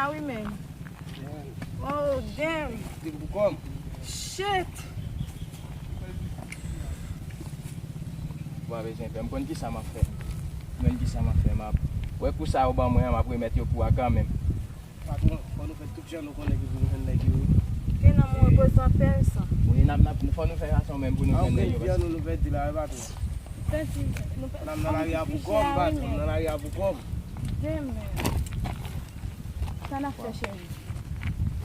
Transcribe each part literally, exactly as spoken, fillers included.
Ah wi, men. Oh, damn. Shit. Ou pa bezwen pè, m konn kisa m ap fè. M konn kisa m ap fè, m ap wè kou sa yo ban mwen an, m ap remèt yo pou a kanmenm. Patwon, fò nou fè tout jan nou konnen ki pou nou jwenn nèg yo, wi. Gen nan mwen reprezante sa. Wi, n ap, n ap, fò nou fè fason menm pou nou jwenn nèg yo. An, nou, nou pèdi la, wi, patwon. Pèdi, nou pèdi. Nan, nan lari a pou kòm, patwon, nan lari a pou kòm. Demen. Sa n ap fè, cheri?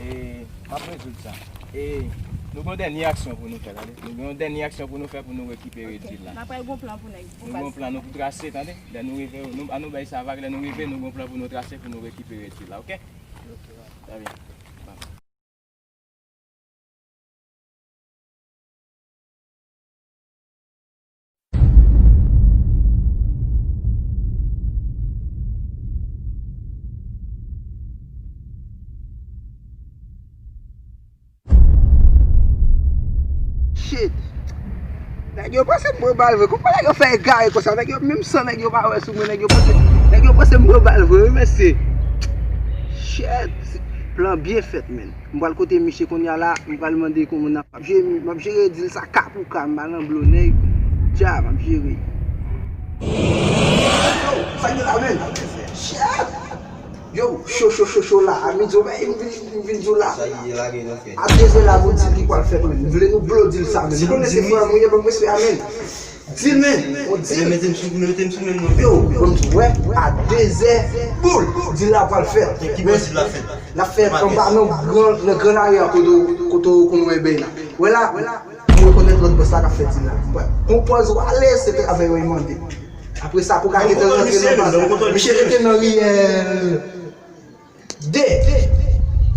E, m ap rezoud sa. E, nou gen yon dènye aksyon pou nou fè, tande. Nou gen yon dènye aksyon pou nou fè pou nou rekipere dil la. N ap pral gon plan pou nèg. Nou gon plan nou trase, tande. Lè nou rive, nou, an nou bay sa vag, lè nou rive, nou gon plan pou nou trase pou nou rekipere dil la, oke? Trè byen. Shit. Nèg yo panse m bwè bal vre. Kòman nèg yo fè egare konsa? Nèg yo, menm san nèg yo pa wè sou mwen, nèg yo panse, nèg yo panse m bwè bal vre, wi, mesye. Shit. Plan byen fèt, menn. M pral kote misye kounye a la, m pral mande kòman n ap, m ap jere, m ap jere dil sa ka pou ka, m pa nan blo nèg. Dja, m ap jere. Yo, sa gen la, menn? Shit! Yo, cho, cho, cho, cho la. A midi, w bay, m vin, m vin di w la. Sa ye, lage nan fè. A dezè la, pou dil ki pral fèt, menn. M vle nou blo dil sa, menn. M konnen se frè m ou ye, ban m respè a, menn. Dil, menn. On dil. Mete m sou, mete m sou menm non. Yo, ban m di w, wè, a dezè, boul, dil la pral fèt. E ki bò dil la fèt? L ap fèt anba nan gran, nan gran lari a kote, kote w konn wè bèy la. Wè la, ou rekonèt lòt bòs la k ap fè dil la. Wè. Pran pòz ou ale, se travay yo mande. Apre sa, pou ka gentan rantre nan baz la. Misye rete nan riyèl. De.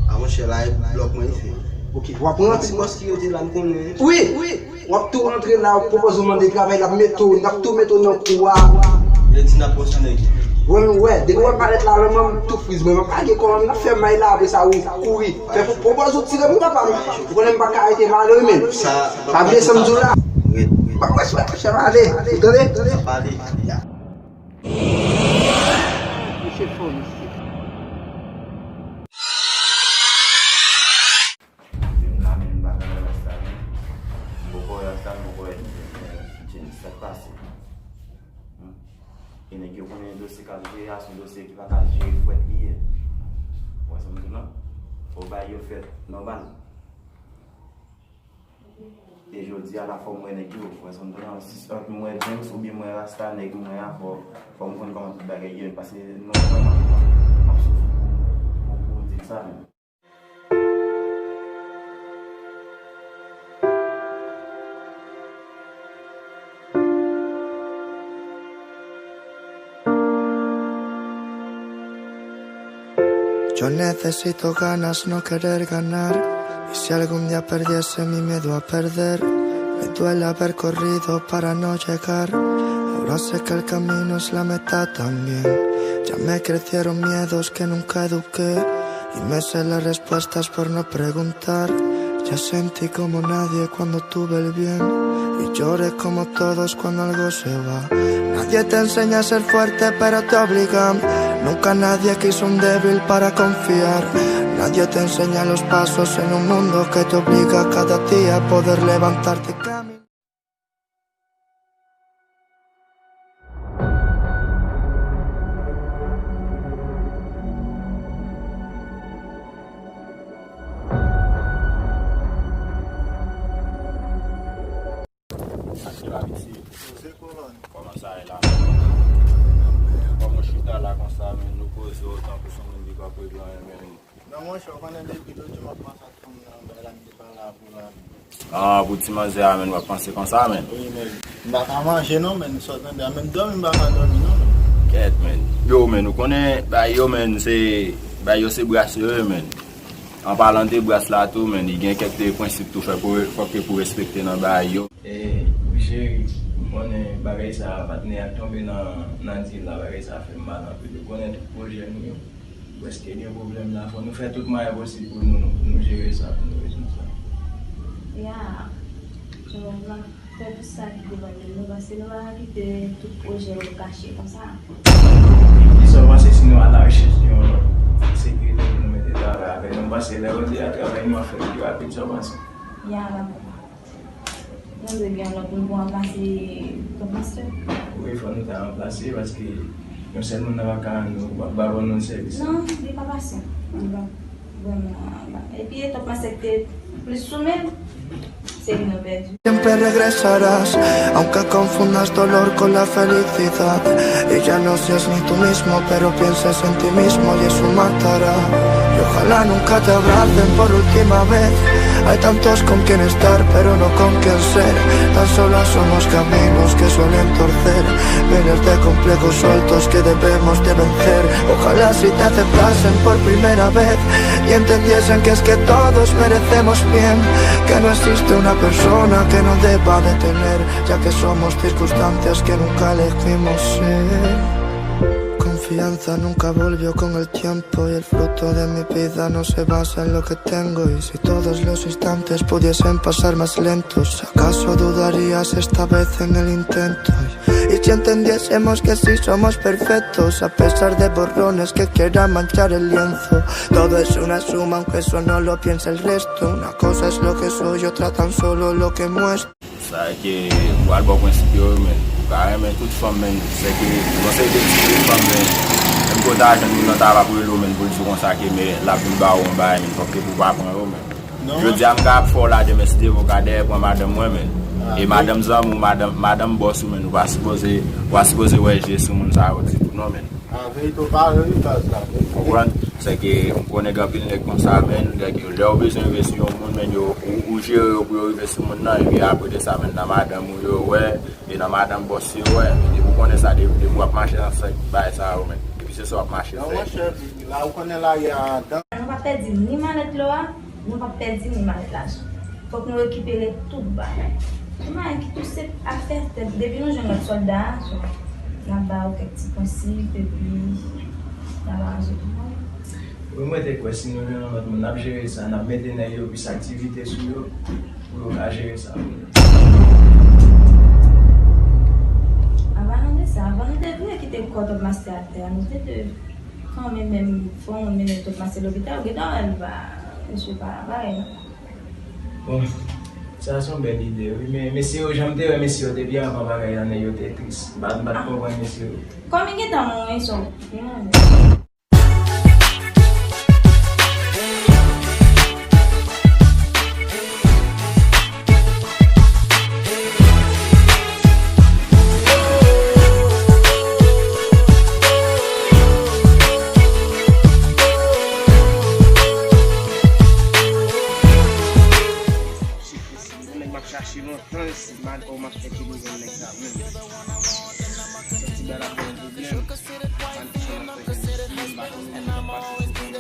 A monchè, la e blòk mwen li fè. Ok, w ap rantre. Ti bòs ki rete la, m konnen. Wi, wi. W ap tou rantre la, w ap pwopoze w mande travay, l ap mete w, n ap tou mete w nan kou a. Yo di n ap pran sou nèg yo. Wè, m wè, depi w wè m parèt la, lè m tou friz mwen, m ap lage kò m, n ap fè may la, apre sa, ou kouri. Fè pwopoze w tire pou papa m. Ou konnen m pa ka rete malere, men. Pa bliye sa m di w la. Ban m respè, monchè, m ale. Ou tande? Misye fò, misye. Vin la menm bagay la sa, men. M poko wè sa, m poko wè James, sa k pase. Hmm. E nèg yo konnen dosye k ap jere a, se yon dosye ki pa ka jere frèt li ye. Ou wè sa m di w lan? Fò bagay yo fèt nòmal. E jodi a la fò m wè nèg yo, wè sa m di w lan, si ant m wè James oubyen m wè Rasta, nèg mwen a, fò, fò m konn kòman tout bagay ye, paske non vrèman m ap soufri pou, pou, pou dil sa menm. Yo necesito ganas, no querer ganar. Y si algún día perdiese mi miedo a perder, me duele haber corrido para no llegar. Ahora sé que el camino es la meta también. Ya me crecieron miedos que nunca eduqué. Y me sé las respuestas por no preguntar. Ya sentí como nadie cuando tuve el bien. Y lloré como todos cuando algo se va. Nadie te enseña a ser fuerte, pero te obligan. Nunca nadie quiso un débil para confiar. Nadie te enseña los pasos en un mundo que te obliga cada día a poder levantarte y caminar. Kòman sa ye la? Kòman chita la konsa, men nou poze w tankou se yon moun ki pa pregle anyen, men. Non, monchè, ou konnen depi lòt jou m ap panse ak fanm nan, bay la m te pale avè w la. Ah, pou ti manzè a, men, w ap panse konsa, men. Wi, men. M pa ka manje non, men, sa w tande a, men dòmi m pa ka dòmi non, men. Kèt, men. Yo, men, ou konnen, bay yo, men, se, bay yo se bras yo ye, men. An palan de bras la tou, men, li gen kèk de prensip tou fè pou, fòk ke pou respekte nan bay yo. E, wi, cheri, ou konnen bagay sa, patnè a tonbe nan, nan dil la, bagay sa fè m mal anpil. Ou konnen tout pwojè nou yo. Prèske gen pwoblèm la. Fò nou fè tout mwayen posib pou nou, nou jere sa, pou nou rezoud sa. Ya, jan w ap fè tout sa ki devan men nou, paske nou pa ka kite tout pwojè yo kache konsa. Kisa w panse si nou al a rechèch de yon lòt sekirite pou nou mete travay avè nou. M panse lè yo di a travay nou ap fè l pi rapid, sa w panse? Ya, m ap Nou dwe gen yon lòt moun pou ranplase Top Master. Wi, fò nou ta ranplase, paske yon sèl moun nan pa ka rann nou, pa, pa ban nou sèvis. Non, li pa pasyan. Li pa vrèman, epi Top Master te plis sou men l, se li nou pèdi. Siempre regresarás, aunque confundas dolor con la felicidad. Y ya no seas ni tú mismo, pero piensas en ti mismo y eso matará. Y ojalá nunca te abracen por última vez. Hay tantos con quien estar, pero no con quien ser. Tan solo somos caminos que suelen torcer. Miles de complejos sueltos que debemos de vencer. Ojalá si te aceptasen por primera vez y entendiesen que es que todos merecemos bien, que no existe una persona que no deba de tener, ya que somos circunstancias que nunca elegimos ser. Confianza nunca volvió con el tiempo y el fruto de mi vida no se basa en lo que tengo. Y si todos los instantes pudiesen pasar más lentos, ¿acaso dudarías esta vez en el intento? Y si entendiésemos que sí somos perfectos, a pesar de borrones que quieran manchar el lienzo, todo es una suma, aunque eso no lo piense el resto. Una cosa es lo que soy, otra tan solo lo que muestro. Sa ke pou al bò prensip yo, men ou ka renmen tout fanm, men se ke yon seri de ti fanm, men menm kote a jwenn moun nan ta va pou rele w, men pou l di w konsa ke men l ap vin ba w yon bagay, men fòk ke pou w pa pran yo, men. Jodi a m ka ap fè w la, demen si Dye vle w ka dèyè pran madanm mwen, men. E madanm zanmi w, madanm, madanm bòs ou, men ou pa sipoze, ou pa sipoze wè je sou moun sa yo ditou non, men. An verite, w pale wi baz la. Konprann? Se ke m konnen gen anpil nèg konsa, men, nèg yo, lè yo bezwen rive sou yon moun, men yo, ou, ou jere yo pou yo rive sou moun nan, epi apre de sa, men, nan madanm ou yo wè, e nan madanm bòs yo wè, men depi w konnen sa, depi, depi w ap mache nan sèk bagay sa yo, men, epi se sa w ap mache fè. Non, monchè, la ou konnen lari a dan. Nou pa pèdi ni malèt lò a, nou p ap pèdi ni malèt lajan. Fòk nou rekipere tout bagay. Ou mare ki tou se afè tèt. Depi nou jwenn lòt sòlda a, so, n ap ba yo kèk ti prensip, epi n ap aranje pou nou. Wi, mwen te kwè si nou jwenn yon lòt moun, n ap jere sa, n ap mete nèg yo plis aktivite sou yo, pou yo ka jere sa pou nou. Avan nou de sa, avan nou te vle kite kò Top Master atè a, nou te dwe kanmenm menm fò moun mennen Top Master lopital, ou gentan wè l pa, mesye pa parèy non. Bon, sa se yon bèl ide, wi, men mesye yo, jan m te wè mesye yo depi avan bagay la, nèg yo te tris. M pa, m pa t konprann mesye yo. Kòm li gentan mouri, so, li mouri. Yon nèg m ap chache lontan isi, m al kòman m ap fè ke m jwenn nèg sa menm. Santi bagay la fè yon pwoblèm. M al kòman m ap fè ke m jwenn, m pa konnen m ap pase pou mwen nan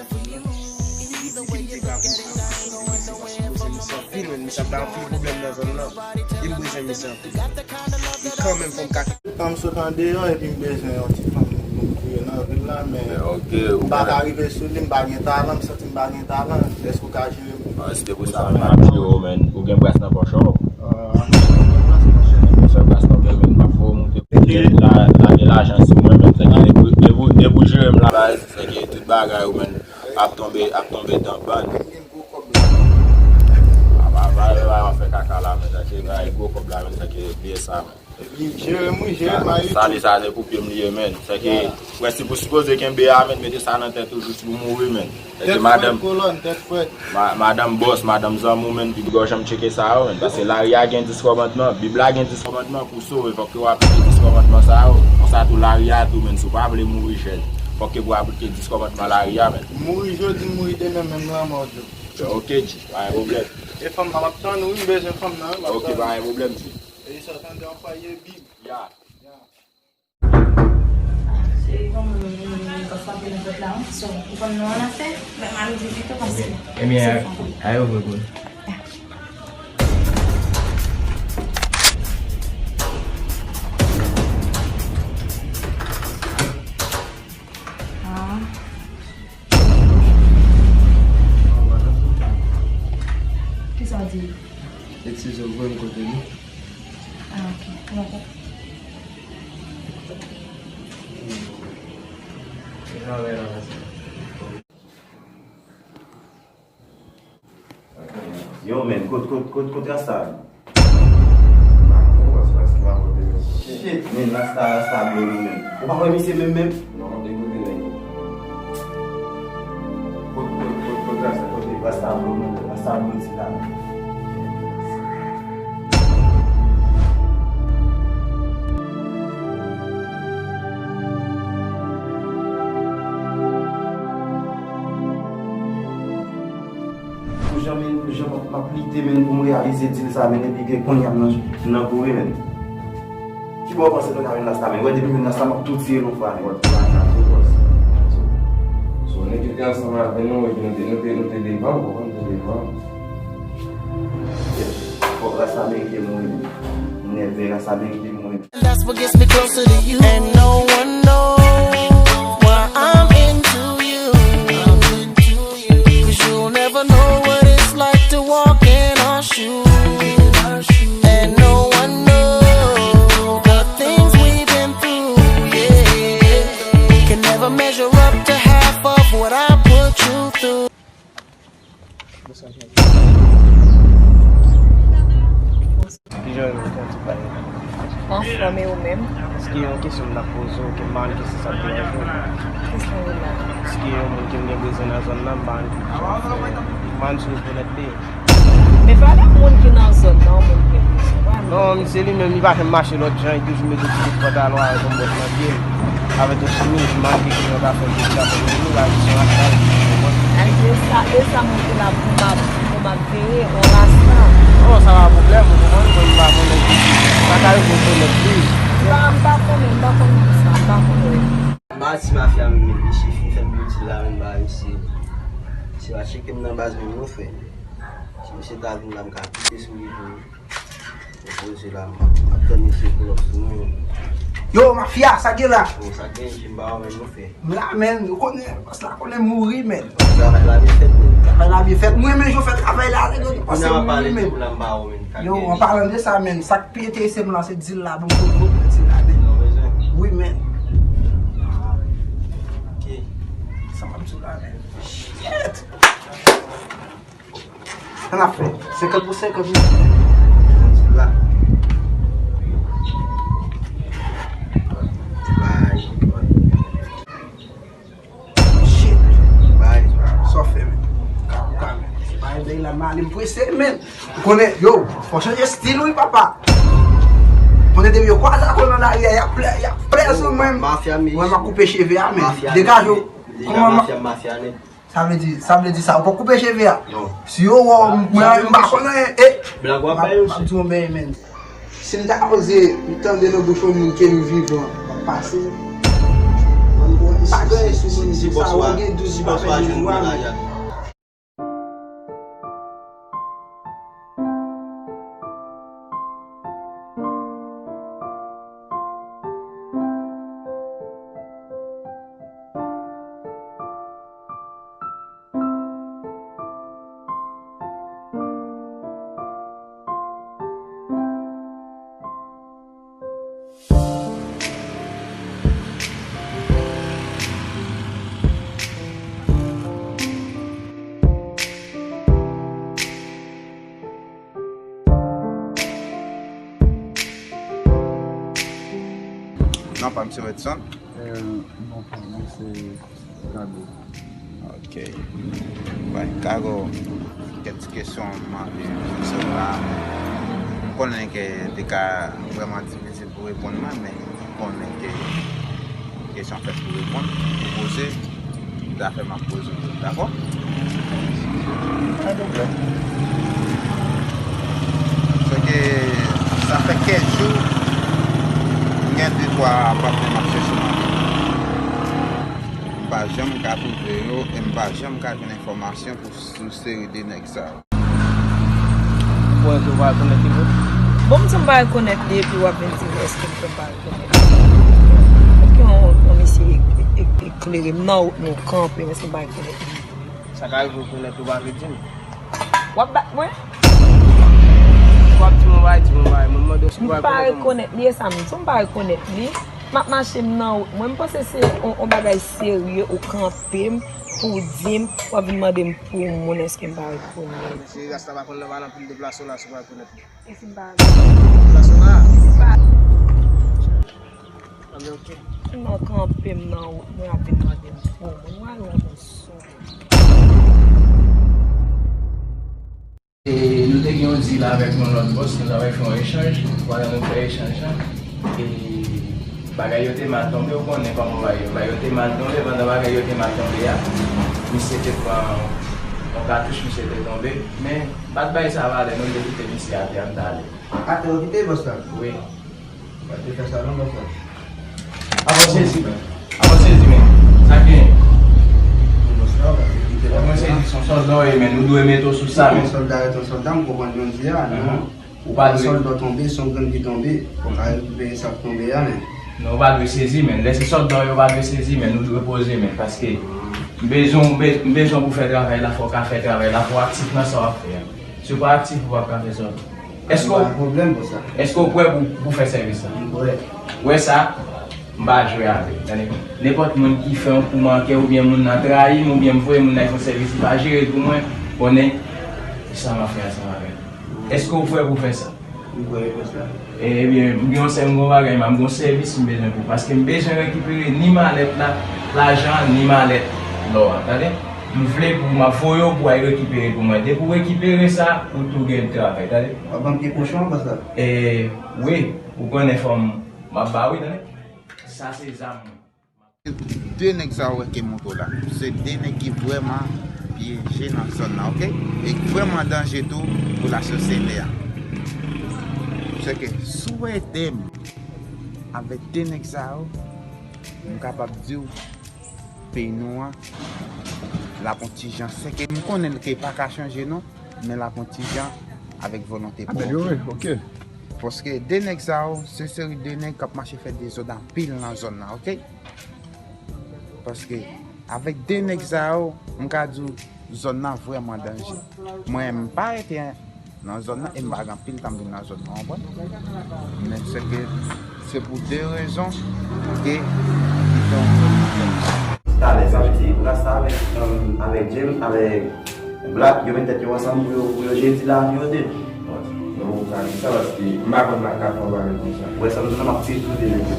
pwoblèm. Li di ke m te ka pou sa, m pa konnen, men se paske misye anpil, men misye ap bay anpil pwoblèm nan zòn nan. E m bezwen misye anpil. E kanmenm fò m ka Tan m sot andeyò epi m bezwen yon ti fanm pou m touye nan vil la, men m pa ka rive sou li, m pa gen talan, m santi m pa gen talan. Èske w ka jere m? Ah, si te pou sa, men m ap jere w, men ou gen bras nan pòch ou. Ah, m gen bras nan pòch. Ou fè bras nan pòch, men m ap fè w moute. Lage, la, lage lajan sou mwen, men se ki depi, depi, depi w jere m la, baz, se ki tout bagay ou, men ap tonbe, ap tonbe dan bann. M gen gwo kòb la. Ah, ba, ba, ba, w ap fè kaka la, men se ki, ba, gwo kòb la, men se ki, bliye sa, men. Epi jere m wi, jere m a YouTube. Sa li sa se pou pye m li ye, men. Sèke prensip ou sipoze kenbe a, men, mete sa nan tèt ou jis pou mouri, men. Sèke madanm, kolòn, tèt frèt. Ma-, madanm bòs, madanm zanmi w, men, pi gò janm tcheke sa yo, men. Paske lari a gen dis kòmandman, Bib la gen dis kòmandman pou w sove, fòk ke w aplike dis kòmandman sa yo. Konsa tou lari a tou, men, si w pa vle mouri jèn, fòk ke pou w aplike dis kòmandman lari a, men. Mouri jodi, mouri demen, menm lanmò dyo. Ok, G, pa gen pwoblèm. E fanm nan, m ap tann ou wi, m bezwen fanm nan wi, m ap tann ou. Ok, pa gen pwoblèm, G. E sa tande anplwaye Bib. Ya. Se kòman nou, nou, nou ka frape nan pòt la, wi. So, ou konn nou an afè, men m al ouvri pito paske se fanm. Ebyen, a yo vre, bro. Ya. Ah. Kisa w di? Eskize m, voye m kote li. Ah, ok. Ou dakò? Deja wè la, mèsi. Yo, men, kot, kot, kot, kot rasta a? M pa konn, paske rasta pa pote men. Shit, men, rasta, rasta blo nou, men. Ou pa wè misye menm, menm? Non, ekoute, nèg. Kot, kot, kot, kot rasta, kote? Rasta blo nou, rasta blo ti la. Pou jan men, pou jan m ap, m ap lite, men, pou m reyalize dil sa, men, epi ke kounye a m nan, m nan kouri, men. Kibò w panse nou ka jwenn rasta, men? Wè, depi m jwenn rasta, m ap tou tiye l yon fwa, men. Wè, tout la ka tou, bòs. So, nèg yo te ansanm avè nou, epi nou te, nou te, nou te devan, w konprann, nou te devan. Fòk rasta merite mouri, men. M nève, rasta merite mouri. That's what gets me closer to you. And no one knows why I'm into you. 'Cause you'll never know what it's like to walk in our shoes. And no one knows the things we've been through, yeah. Can never measure up to half of what I put you through. Kijan w ye, kòman w ye? Anfòm, e ou menm? Èske yon kesyon m t ap poze w, ke m pa konn kesyon sa ap deranje w? Kesyon ou la? Èske yon moun ke m gen bezwen nan zòn nan, m pa konn ki jan w fè? M pa konn si w rekonèt li. Men pa de moun ki nan zòn nan, moun ki gen bezwen, pa moun. Non, misye li menm, li pa janm mache lòt jan, li toujou mete ti bout pantalon avèk yon bòt nan pye l. Avèk yon chemiz, malgre ke yo ta fè l, ta fè l, nou la, nou se yon rasta, ou konprann? Ay, e sa, e sa mwen te la pou m ap, pou m ap veye, on rasta. Non, sa pa pwoblèm, ou konprann? Mwen, m pa konnen ki sa ka rive w konèt li. M pa, m pa konnen, m pa konnen sa, m pa konnen. M pa ti mafya menm, men misye fin fè m bouti la, menm ba misye. Misye pa tcheke m nan baz menm non, frè. Si misye ta vin la, m ka pike sou li tou. Poze la, m ap tann misye pull up sou mwen. Yo, mafya, sa gen la? Bon, sa gen, jim ba w menm nou fè. M la, men, ou konnen, bòs la konnen mouri, men. Travay la byen fèt, men. Travay la byen fèt. Mwen, men, jan w fè travay la, nèg yo te panse mouri, men. Yo, an palan de sa, men, sa k pi enterese m la, se dil la, bon, bon, bon, bon, dil la, men. Wi, men. Ok. Sa m ap di w la, men. Shit! Sa n ap fè? Senkant pou senkant, wi. Bay. Shit. Bay. Sa w fè, men? Ka pou ka, men. Bay, bay la, m ale, m prese, men. Ou konnen, yo, fò chanje stil, wi, papa. Konnen depi yo kwaze ak ou nan lari a, y ap plè, y ap plè sou mwen. Mafya, men. Mwen, m a koupe cheve a, men. Degaje w. Kòman mafya, mafya, nèg. Sa vle di, sa vle di sa, ou poko koupe cheve a? Non. Si yo wè w, mwen, m pa konn anyen, e. Blag w ap bay yo, m ap di w yon bagay, men. Si m ta oze, m tande nan bouch yon moun ke m vivan, m ap pase. Pa gen anyen sou moun, se sa, ou gen douz jou pa fè douz jou a, men. Non pa m se Redson. Euh, non pa mwen se Kago. Ok. Bay Kago, kèk ti kesyon m anvi poze w la. M konnen ke li ka vrèman difisil pou reponn mwen, men m konnen ke kesyon fèt pou reponn, pou poze. Zafè m ap poze w, dakò? Pa pwoblèm. Se ke sa fè kèk jou, m gen de twa patnè m ap chèche nan vil la. M pa janm ka twouve yo e m pa janm ka jwenn enfòmasyon pou sou seri de nèg sa yo. Ou kwè ke w pa rekonèt li vre? Bon, m di m pa rekonèt li, epi w ap vin di m èske m kwè m pa rekonèt li. Èske yon, yon mesye e-, e-, eklere m nan wout nou kanpe, m èske m pa rekonèt li? Sa ka rive w rekonèt ou pa vle di m. W ap bat mwen? W ap di m yon bagay, di m yon bagay. Mwen mande w si w pa rekonèt ou. M pa rekonèt li, e sa m di w, m pa rekonèt li. M ap mache m nan wout. Mwen, m panse se on, on bagay serye ou kanpe m pou w di m, w ap vin mande m pou moun, èske m pa rekonnen. Mesye, rasta pa konn nan pale anpil, deplase w la, si w pa rekonèt li. E si m pa rekonèt? Deplase w la. Anben, oke. Sèlman kanpe m nan wout, mwen ap vin mande m pou moun. Mwen al wè moun sou. E nou te gen yon deal avèk yon lòt bòs, nou t ap fè yon echanj. Pandan nou fè echanj lan, e bagay yo te mal tonbe, ou konnen kòman bagay yo, bagay yo te mal tonbe, pandan bagay yo te mal tonbe a, misye te pran yon katouch, misye te tonbe, men m pa t bay sa valè, non, m te kite misye atè a, m t ale. Atè ou kite bòs la? Wi. Pa te fè sa non, bòs la. Apa w sezi, men. Apa w sezi, men. Sa k genyen? Bòs la, pa te kite la. Mwen sezi, se yon sòlda w ye, men. Nou dwe mete w sou sa, men. Yon sòlda rete yon sòlda, m konprann jan w di a, non. Ou pa dwe. Yon sòlda tonbe, se yon grenn ki tonbe. Ou ka rekipere sa k tonbe a, men. Non, ou pa dwe sezi, men. Lè se sòlda w ye, ou pa dwe sezi, men. Nou dwe poze, men. Paske m bezwen, m be-, m bezwen pou fè travay la, fò w ka fè travay la, fò w aktif nan sa w ap fè a. Si w pa aktif, ou p ap ka fè sa w ap fè. Èske w, pa gen pwoblèm pou sa. Èske w prè pou, pou fè sèvis la? M prè. Ou wè sa? M pa jwe avèk, tande. Nenpòt moun ki fè yon kou manke, oubyen moun nan trayi m, oubyen m voye moun nan fè yon sèvis, li pa jere l pou mwen, konnen sa m ap fè ansanm avè l. Èske w prè pou fè sa? M prè pou sa. Ebyen, m gen yon sèl, m gen yon bagay, m gen yon sèvis m bezwen pou, paske m bezwen rekipere ni malèt la, lajan an, ni malèt lò a, tande? M vle pou m ap voye w pou w al rekipere pou mwen. Depi w rekipere sa, ou tou gen travay, tande? W ap ban m pye kochon an konsa? E, wi, ou konnen fò m, m ap ba wi, tande? Sa se zam mwen. De nèg sa ou wè ke monte w la, se de nèg ki vrèman pyeje nan zòn nan, oke? E ki vrèman danje tou pou lasosyete a. Sèke si w ede m avèk de nèg sa yo, m kapab di w peyi nou an, l ap on ti jan sèke. M konnen ke pa ka chanje non, men l ap on ti jan avèk volonte pwòp. Amelyore, oke. Paske de nèg sa yo, se seri de nèg k ap mache fè dezòd anpil nan zòn nan, oke? Paske avèk de nèg sa yo, m ka di w, zòn nan vrèman danje. Mwen, m pa rete nan zòn nan e m pa gen anpil tan m vin nan zòn nan, w konprann? Men sèke se pou de rezon ke m fè yon pwodiksyon. Talè, sa vle di, Rasta avèk, um, avèk James, avèk Black, yo met tèt yo ansanm pou yo, pou yo jere ti lavi yo de. Non, ou ka di sa, paske m pa konn Black ka fè yon bagay konsa. Ou wè sa m di w la, m ap tiye tout de nèg yo.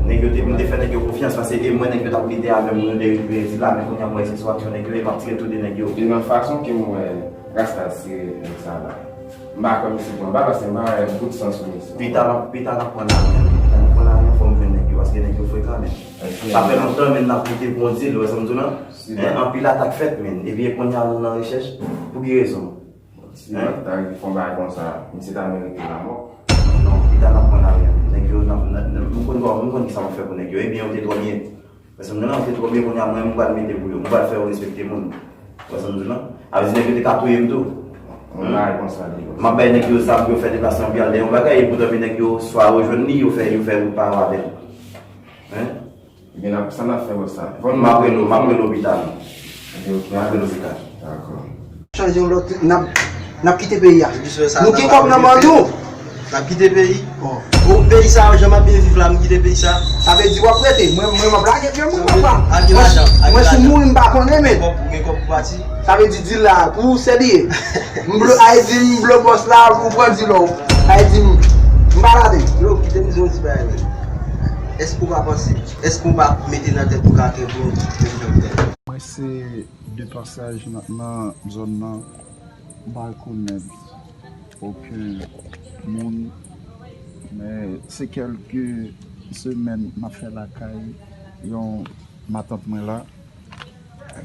Nèg yo te, m te fè nèg yo konfyans, paske e mwen nèg yo t ap lite avè m pou nou te rekipere ti la, men kounye a m wè se sou aksyon nèg yo ye, m ap tire tou de nèg yo. E nan fason ke m wè Rasta tire nèg sa la, m pa kwè misye pran bal, paske m pa wè bout san sou misye. Pita n ap, pita n ap pran lari an, pita n ap pran lari an, fò m jwenn nèg yo, paske nèg yo frekan, men. Sa fè lontan, men n ap lite pou yon dil, ou wè sa m di w la? Anpil atak fèt, men. Epi kounye a nou nan rechèch, pou ki rezon? Si Black ta rive fè yon bagay konsa, misye ta merite lanmò. Non, pita n ap pran lari an. Nèg yo, n ap, n ap, m konn kòman, m konn kisa m ap fè pou nèg yo. Ebyen, yo te twò byen. Paske m nan, yo te twò byen, kounye a, mwen, m pral mete pou yo. M pral fè yo respekte moun. Wè sa m di w la? A vle di nèg yo te ka touye m tou. Yon bagay konsa, li. M ap bay nèg yo zam pou yo fè deplasman pou y al dèyè yon bagay, epoutan men nèg yo swa yo jwenn li, yo fè, yo fè wout pa yo avè l. Hein? Ebyen, n ap, sa n ap fè wè sa. M ap rele w, m ap rele w pita non. Ok, ok. M ap rele w pita. Dakò. Chanje yon lòt, n ap, n ap kite peyi a. Nou gen kòb nan men nou. N ap kite peyi. Bon. Bon, peyi sa yo, jan m ap byen viv la, m kite peyi sa. Sa vle di w ap rete. Mwen, mwen, m ap lage pye m, mwen, papa. Ak ki lajan? Mwen, si m mouri, m pa konnen, men. Ou gen kòb pou pati? Sa vle di, di la, pou w sèlye. M blo, ay di m blo bòs la, ou pran di lò. Ay di m, m pa lade. Yo, kite m di w yon ti bagay, men. Èske w pa panse, èske w pa mete nan tèt ou ka gen bon menm jan m fè? Mwen se de pasaj nan, nan zòn nan, m pa rekonèt okenn moun, men se kèlke semèn m ap fè lakay yon matant mwen la,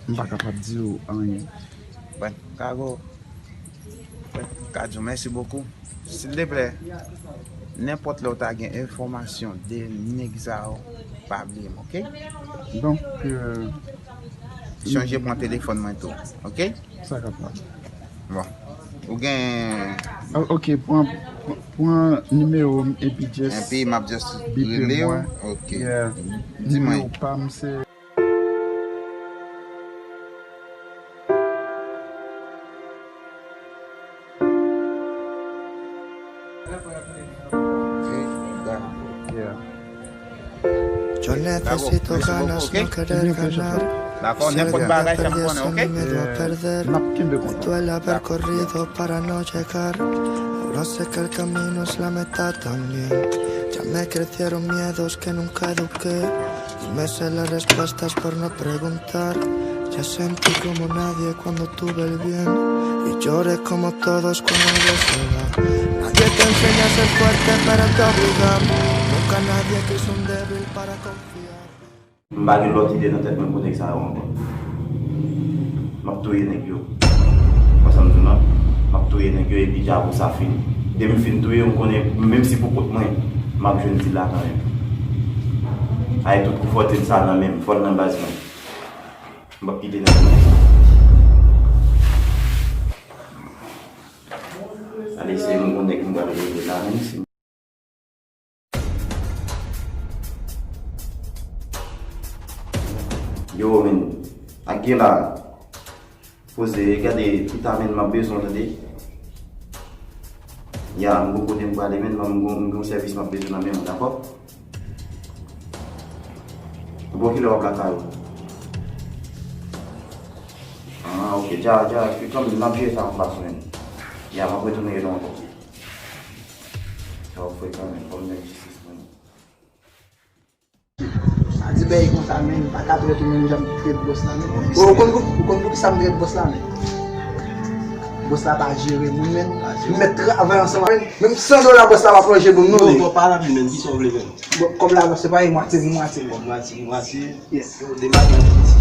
m pa kapab di w anyen. Bon, Kago, bon, Kajo, mèsi bokou. Silteplè, nenpòt lè w ta gen enfòmasyon de nèg sa yo, pa bliye m, oke? Donk, euh, chonje pran telefòn mwen tou, oke? Sa k ap pase? Bon. Ou gen... Ah, ok, pran, pran nimewo m epi just... Epi m ap just bipe rele w. Mwen. Ok. Yeah. Di mwen. Nimewo pa m se... Ok, dakò. Yo necesito ganas, no querer ganar. Si alguien está perdido, ese es mi miedo a perder. Me duele haber corrido para no llegar. Ahora sé que el camino es la meta también. Ya me crecieron miedos que nunca eduqué. Y me sé las respuestas por no preguntar. Ya sentí como nadie cuando tuve el bien. Y lloré como todos cuando algo se va. Nadie te enseña a ser fuerte, pero te obligan. Nunca nadie quiso un débil para confiar. M pa gen lòt ide nan tèt mwen pou nèg sa yo ankò. M ap touye nèg yo. Wè sa m di w lan? M ap touye nèg yo epi djabou sa fini. Depi m fin touye yo, m konnen menm si pou kont mwen, m ap jwenn dil la kanmenm. Ay, tout kou fòtin sa nan men m, fò l nan baz mwen. M p ap kite nèg yo konsa. Ale, se yon bon nèg m pral rele la menm si. Yo, men, ak gen la. Poze, gade, pita, men, m ap bezwen w, tande. Ya, m gon kote m prale, men, m gon, m gon sèvis m ap bezwen nan men w, dakò? Bon, kilè w ap lakay ou? Ah, ok, dja, dja, kanmenm, n ap jere sa anfas, men. Ya, m ap retounen rele w ankò. Sa w fè kanmenm, fò m jwenn jistis mwen. A di bèy konsa, men, pa ka trete menm jan m trete bòs la, men. Ou konn pou, ou konn poukisa m trete bòs la, men. Bòs la pa jere moun, men. M mèt travay ansanm avè l. Menm san dola bòs la pa plonje pou m, non, men. Yo, pa nan men, kisa w vle menm? Bon, kòb la, se pa yon mwatye pou mwatye, men. Kòb mwatye pou mwatye? Yes. Yo, demake.